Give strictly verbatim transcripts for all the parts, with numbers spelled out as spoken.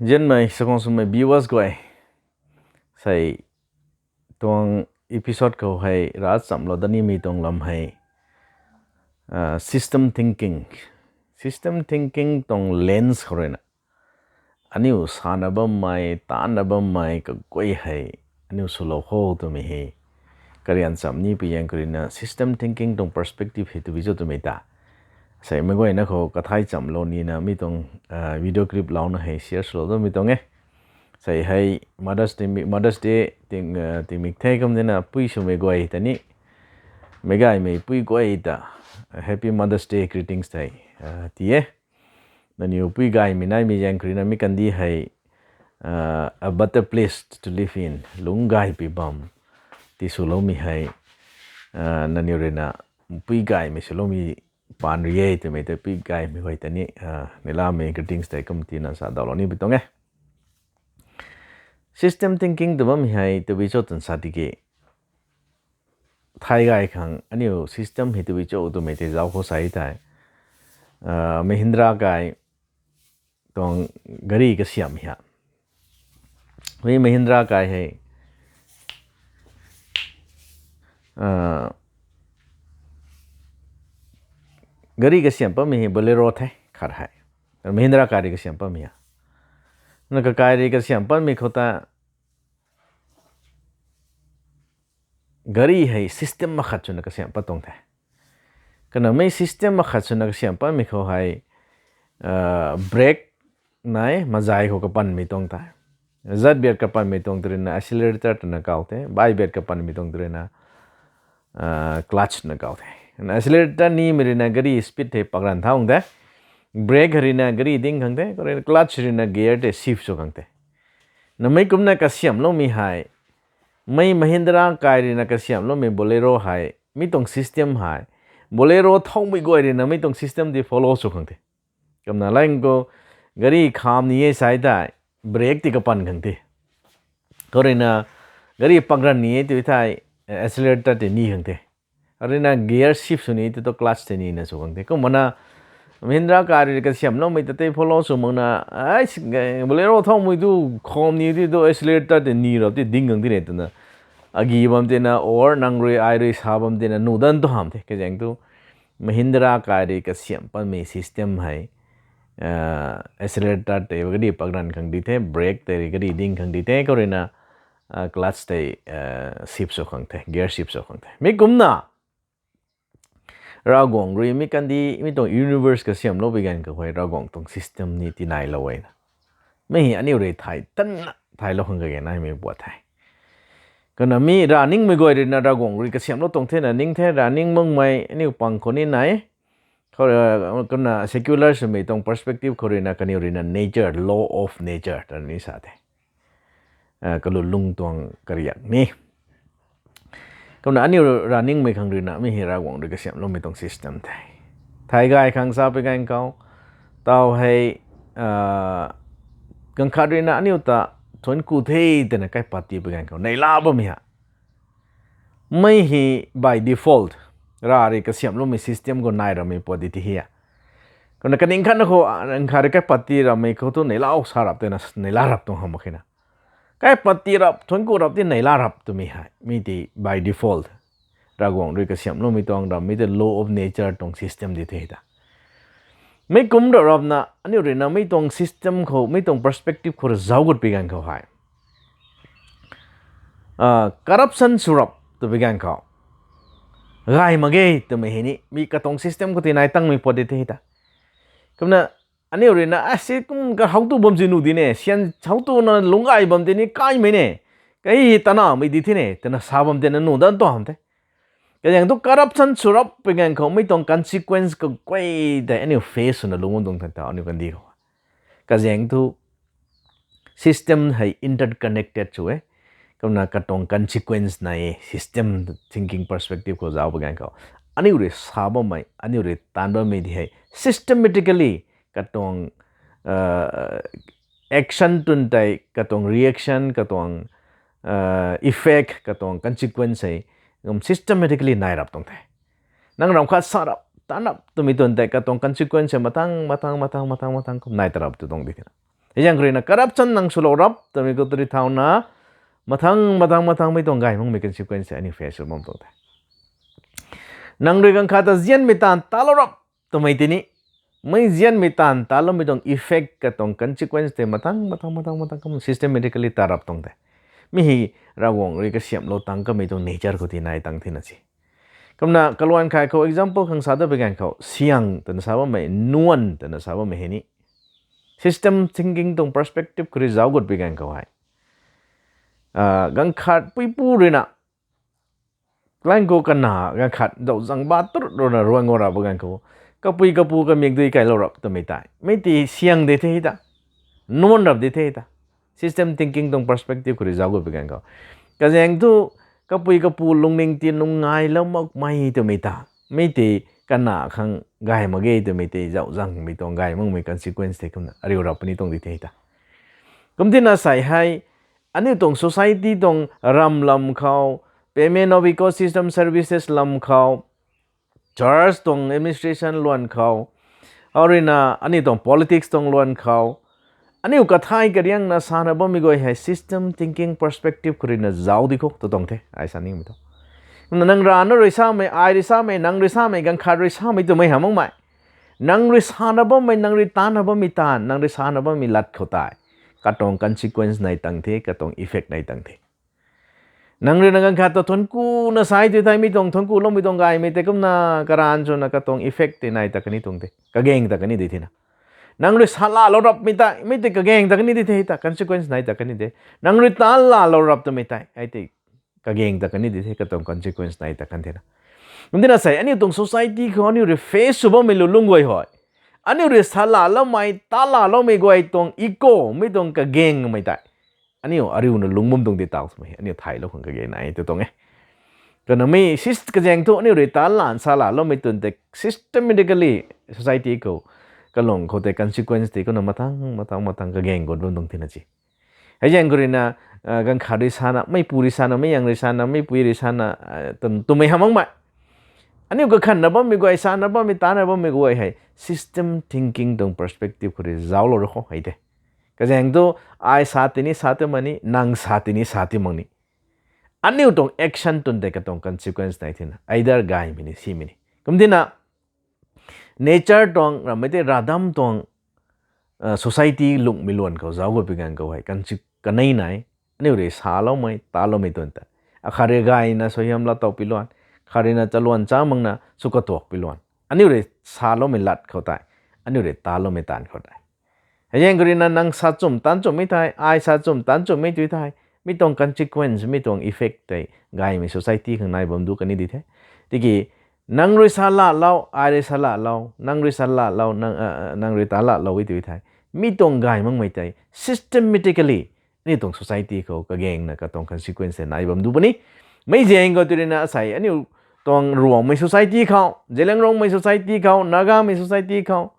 Nzianmei, sakhwang swmei viewers guay, sei tuang episode khou hei rav chamlou dat nimei tuang lam hei, system thinking, system thinking tuang lens khou ruina aniu sana bammei, tana bammei kaguay hei aniu swlou kho twmei hei karian cham ni pi zaeng khou ruina system thinking tuang perspective hei tabui cho twmei ta sei meic guayna khou kathai chamlou nina mi tuang video clip louna hei share swlou damei tuang e. Sei hei Mother's Day, Mother's Day tingmik the kum dina pui swmei guay ta ni, meic gaymei pui guay ta Happy Mother's Day greetings tei ti e. Nangniw pui gaymei naimei zaeng khou ruina mi kandih hei a better place to live in, lungc gaypui bam ti swloumei hei nangniw ruina pui gaymei swloumei paan rui e twmei tei pui gaymei guay ta ni neilamei greetings tei kum tina sa dawlou ni pi tuang e. System thinking tw bammei hei tabui cho twna sa tiki, thay gay khang aniu system hei tabui cho twmei tei zauc khou sa thei, Mahindra kai tuang gari kasiamh ha. Mi Mahindra kai hei gari kasiamh patmei hei Bolero the khat hei. Mahindra kai rui kasiamh patmei ha. Na kakai rui kasiamh patmei khou ta gari hei system makhat swna kasiamh pat tuang the. Kana mei system makhat swna kasiamh patmei khou hei brake nai, mazai khou kapanmei tuang tei, zat biat kapanmei tuang tei ruina accelerator twna kau the, bai biat kapanmei tuang tei ruina clutch na kau the. Accelerator nimei ruina gari speed hei pakran thau the, brake ruina gari ding khang the, khou ruina clutch ruina gear tei shift sw khang the. Namei kumna kasiamhloumei hei, mei Mahindra kai ruina kasiamhloumei Bolero hei, mi tuang system hei Bolero thowmei guay ruina mi tuang system tei follow sw khang the. Kumna lang khou gari kham ni e sa thei brake tei kapan khang the. Khou ruina gari pakran ni e tw thei accelerator tei ni khang the. Ruina gear shift sw ni tei tu clutch tei nina sw khang the. Kumna Mahindra kai rui kasiamhloumei ta tei follow sw makna, Bolero thowmei tu kham ni tei tu accelerator tei ni rap tei ding khang the ne twna agi bam tina or nang rui ai rui sa bam tina nuh dan tu hamh the. Kazaeng thu Mahindra kai rui kasiamh patmei system hei accelerator tei gari pakran khang di the, brake tei gari ding khang di the, khou ruina clutch tei shift sw khang the, gear shift sw khang the. Mi kumna Ravguangc rui mi kandih mi tuang universe kasiamhloupui ganv khou hei Ravguangc tuang system ni tinailou e na. Mi hei aniu rui thay tanna thaylou khang kage naimei puat the. Kana mi rav ningmei guay ruina Ravguangc rui kasiamhlou tuang thena ning the, rav ning makmei aniu pang khou ni nai. Kumna secular swmei tuang perspective khou ruina kaniw ruina nature, law of nature ta ni sa the. Kalulung tuang kariak ni. Kumna aniu rav ningmei khang ruina mi hei Ravguangc rui kasiamhloumei tuang system the. Thay gay khang sa pi ganv khou, tau hei ganv khat ruina aniu ta thuanc ku the twna kaipat ti pi ganv khou neihla bammei ha. Mi hei by default rav rui kasiamhloumei system khou nai ramei puat di ti hei. Kumna kaning khatna khou ganv khat rui kaipat ti ramei khou tu neihlau sa rap twna neihla rap tuang hamh mak khe na. Kaipat ti rap, thuanc ku rap ti neihla rap twmei hei mi tei by default Ravguangc rui kasiamhloumei tuang rammei tei law of nature tuang system di the ta. Mi kum rap rapna aniu ruina mi tuang system khou, mi tuang perspective khou zauc gut pi ganv khou hei corruption sw rap tw pi ganv khou gay mak ge twmei hei ni mi katuang system khou tei nai tangmei puat di the ta. Kumna aniu ruina asi kum kahowtu bam si nuh di ne, syan howtuna lungc gay bam tei ni kaimei ne, kai tanamei di the ne twna sa bam tei na nuh dan tuang hamh the. Kazaeng thu corruption sw rap pi ganv khou mi tuang consequence kaguay tei aniu face swna lungc tuang the ta aniu kandih khou. Kazaeng thu system hei interconnected sw e. Kumna katuang consequence nai e, system thinking perspective khou zauc pi ganv khou. Aniu rui sa bammei, aniu rui taanv bammei di hei systematically katuang action twn tei katuang reaction, katuang effect, katuang consequence hei systematically nai rap tuang the. Nang ram khat sa rap, taanv rap twmei twn tei katuang consequence hei matang, matang, matang, matang, matang kum nai ta rap tw tuang di the na. Hei zaeng khou ruina corruption nang swlou rap twmei khou tari thauna, mathang mathang mathangmei tuang gay makmei consequence tei aniu face sw bam tuang the. Nang rui ganv khat ta zianmei taanv talou rap twmei tini, mei zianmei taanv taloumei tuang effect katuang consequence tei mathang mathang mathang mathang kum systematically ta rap tuang the. Mi hei Ravguangc rui kasiamhlou tang kamei tuang nature khou ti nai tang thina si. Kumna kaluan khai khou example khang sa da bi ganv khou siang twna sa bammei, nuan twna sa bammei hei ni system thinking tuang perspective khou rui zauc gut bi ganv khou hei, ganv khat puipu ruina, lang khou kana ganv khat zauc zang ba turut ruina ruan ngou rap bi ganv khou, kapui kapu kamik dui kailou rap twmei tei mei tei siang de the ta, nuan rap de the ta, system thinking tuang perspective khou rui zauc gut bi ganv khou, kazaeng thu kapui kapu lungning ti nungailou makmei twmei ta, mei tei kana khang gay mak ge twmei tei zauc zangmei tuang gay makmei consequence tei kumna ariu rap puni tuang di the ta. Kumtina sei hei, aniu tuang society tuang ram lam khou, payment of ecosystem services lam khou, church tuang administration luan khou, khou ruina aniu tuang politics tuang luan khou, aniu kathai kariangna sana bammei guay hei system thinking perspective khou ruina zauc di khou tu tuang the ai sa nimei tu. Kumna nang rana rui samei, ai rui samei, nang rui samei, ganv khat rui samei twmei ha makmei, nang rui sana bammei, nang rui taanna bammei taanv, nang rui sana bammei lat khou tei katuang consequence nai tang the, katuang effect nai tang the. Nang ruina ganv khat ta thuanc kuna sai tu thei mi tuang thuanc kuloumei tuang gaymei tei kumna karan swna katuang effect tei nai ta kani tuang the, kageng ta kani di thina. Nang rui salalou rapmei tei mei tei kageng ta kani di the ta, consequence nai ta kani de. Nang rui taanlalou rap twmei tei ai tei kageng ta kani di the, katuang consequence nai ta kan thena. Kumtina sei aniu tuang society khou aniu rui face sw bammei lulung guay hei, aniu rui salaloumei talaloumei guay tuang eco mei tuang kagengmei tei aniu ariuna lung bam tuang di taw swmei aniu thailou khang kage nai tu tuang e. Kumna mi kazaeng thu aniu rui taanlan salaloumei twn tei systematically society khou, kalung khou tei consequence tei kumna mathang mathang mathang kageng gut bam tuang thina si. Hei zaeng khou ruina, ganv khat rui sana, meipu rui sana, meiang rui sana, meipui rui sana, twmei ha makmei, aniu kakhanna bammei guay, sana bammei, taanna bammei guay hei system thinking tuang perspective khou rui zauclou ra khou hei tei, kazaeng thu ai sa tini sa ti mak ni, nang sa tini sa ti mak ni, aniu tuang action twn tei katuang consequence nai thina, either gaymei ni simei ni. Kumtina nature tuang ramei tei ravdam tuang society lungmei luan khou zauc gut pi ganv khou hei kanei nai, aniu rui saloumei taloumei twn tei, akhat rui gayna suaihiam laa tow pi luan, khat ruina chaluan cha makna sw katuak pi luan, aniu rui saloumei lat khou tei, aniu rui taloumei taanv khou tei, hei zaeng khou ruina nang sa chum taanc chumhmei thei, ai sa chum taanc chumhmei tu thei, mi tuang consequence, mi tuang effect tei gaymei society khang nai bam du kani di the. Tiki nang rui salatlou, ai rui salatlou, nang rui salatlou, nang rui taanlalou e tu thei, mi tuang gay makmei tei systematically aniu tuang society khou kagengna katuang consequence tei nai bam du puni. Mei zaeng khou tu ruina asei aniu tuang Ruangmei society khou, Zeliangrongmei society khou, Nagamei society khou,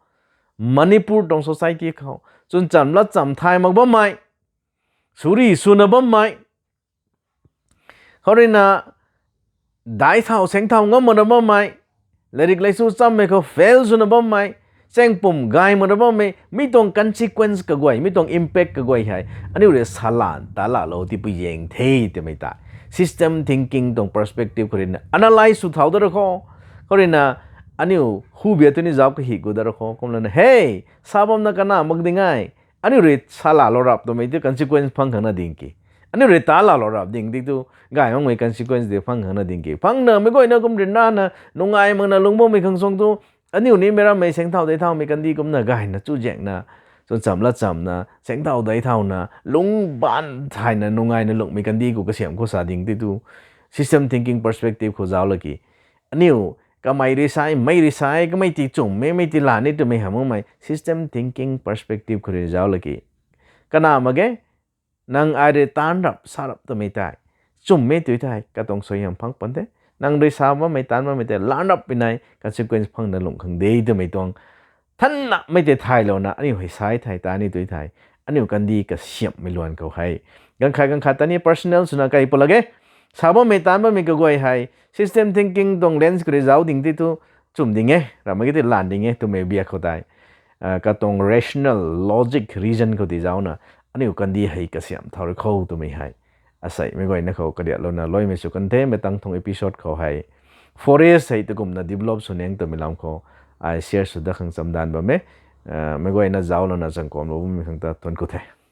Manipur tuang society khou chwncham latcham thay mak bammei, suri swna bammei, khou ruina daic thau saengc thau ngam makna bammei, lairik laisu chammei khou fail swna bammei, chaeng pum gay makna bammei, mi tuang consequence kaguay, mi tuang impact kaguay hei aniu rui salan taanlalou tipui zaeng the twmei tei system thinking tuang perspective khou ruina analyze sw thau da ra khou, khou ruina aniu hubia tu ni zauc kahi gu da ra khou kumlana, hei, sa bamna kana mak ding e, aniu rui salalou rap twmei tu consequence phang khangna ding ki, aniu rui taanlalou rap ding di tu gay makmei consequence di phang khangna ding ki, phangna mei guayna kum ryanrana nungai makna lung bammei khang suang tu, aniu ni meic rammei saengc thau daic thaumei kandih kumna gayna chuzaenghna, chwncham latchamna, saengc thau daic thauna lung baan thayna nungaina lungmei kandih khou kasiamh khou sa ding di tu system thinking perspective khou zauc laki, aniu kamei rui sa e, mei rui sa e, kamei ti chumh e, mei ti lan e twmei ha makmei system thinking perspective khou rui zauc laki, kana mak ge, nang ai rui taanv rap sa rap twmei tei chumh e tu thei katuang suaihiam phang pan the. Nang rui sa bammei taanv bammei tei lan rap pui nai consequence phangna lungh khang de twmei tuang thannamei tei thaylouna aniu hei sa thei ta ni tu thei, aniu kandih kasiamhmei luan khou hei, ganv khat ganv khat ta ni personal swna kai pw lak e. Sa bammei taanv bammei kaguay hei system thinking tuang lens khou rui zauc ding di tu chumh ding e, ramh mak ge ti lan ding e twmei biak khou tei katuang rational logic reason khou ti zauna aniu kandih hei kasiamh thau rui khou twmei hei asei meic guayna khou kariatlouna luaimei sw kan the. Mei tang thung episode khou hei forest hei tukumna develop sw nang twmei lam khou ai share sw dat khang chamdanv bam e. Meic guayna zauclouna zangkuamlou bammei khang ta thuanc ku the.